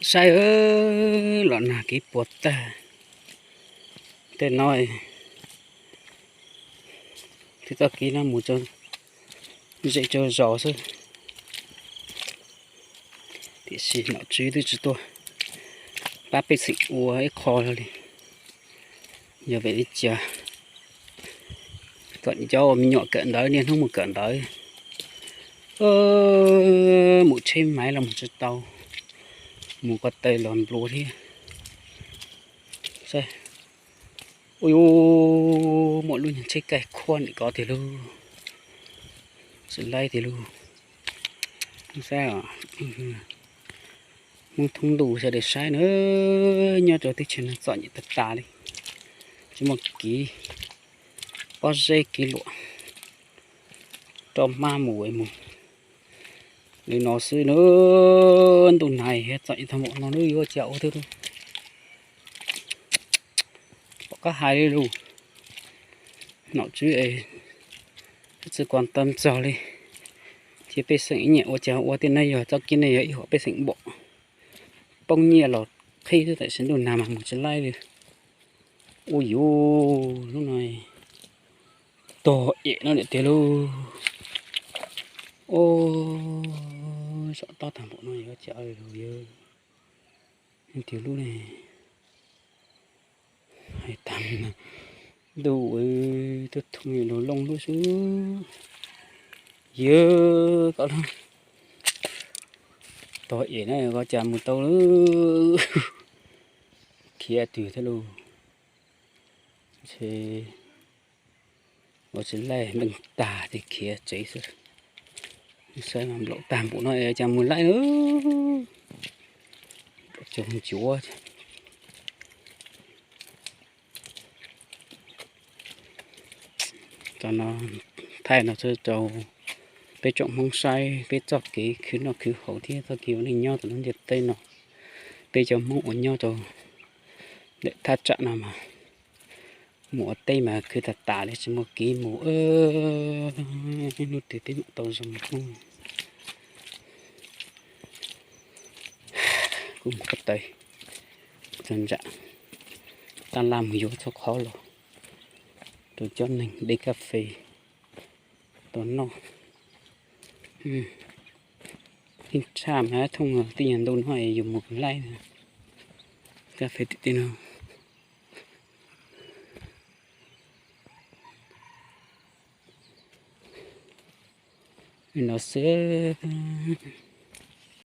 Saib, los nag kev puas tag. Tej no, tej txoj kev no mus rau zej rau zos xwb, tiam sis nom tswv twb tsis tuaj pab pej xeem ua ib qho li. Yog vim li cas txom nyem ua me nyuam kawm ntawv niaj hnub mus kawm ntawv, mus tsheb maiv los mus tsis tau, mus ko taw los nplua thiab. Ua, muaj lub nyuag tsheb kaij khuab nim ko tiag lauj, tsis laib tiag lauj. Saib, Hmoob thoob ntuj sawv daws saib na, nyob rau teb chaws no txom nyem tag tas li, tsis muaj kev pob zeb kev luam rau hmab mus mus li no xwb na. Ntuj nag txom nyem tag npaum no yuav ua cas ua thiab lauj. Pom qab hais li lauj, nom tswv es twb tsis kuas tau txog li, cia pej xeem ib nyiam ua cas ua tej no, yog txoj kev no yog ib huam pej xeem npaum poob nyiaj los qhib xwb, tiam sis ntuj nag mas mus tsis laib li. Ua yuv, lub no tog em no niam tiag lauj. Ua, saum tob tag npaum no yuav cas lug yawg, tiag lub ne. Hais tag ntuj, tuaj thoob lug looj lub xwb. Yawg, koj lub tog em na, koj cas mus tau lawm. Khiav twg thiab lauj. Ntshe ua tsis laij, npleej tag ces khiav tsev xwb. Saib mas nplaum tag npaum no cas mus laij lawm. Cog ncuav. Thaij no rau peb tsoom Hmoob saib peb txoj kev khwv noj khwv haus thiab txoj kev ua neej nyob rau lub ntiaj teb no. Peb cov Hmoob uas nyob rau ntawm thaj tsam no mas mus ua teb mas khwv tas tas li, tsis muaj kev mus. Hnub twg peb mam tau zoo mus. Kuv mus ko taw txog ntsam tab laj mus yuav txoj qhov los rau cov neeg de kas fes tau noj. Ib tshaj mas thooj tij nyuag ntu no yus mus laij kas fes tim tej no. No xwb.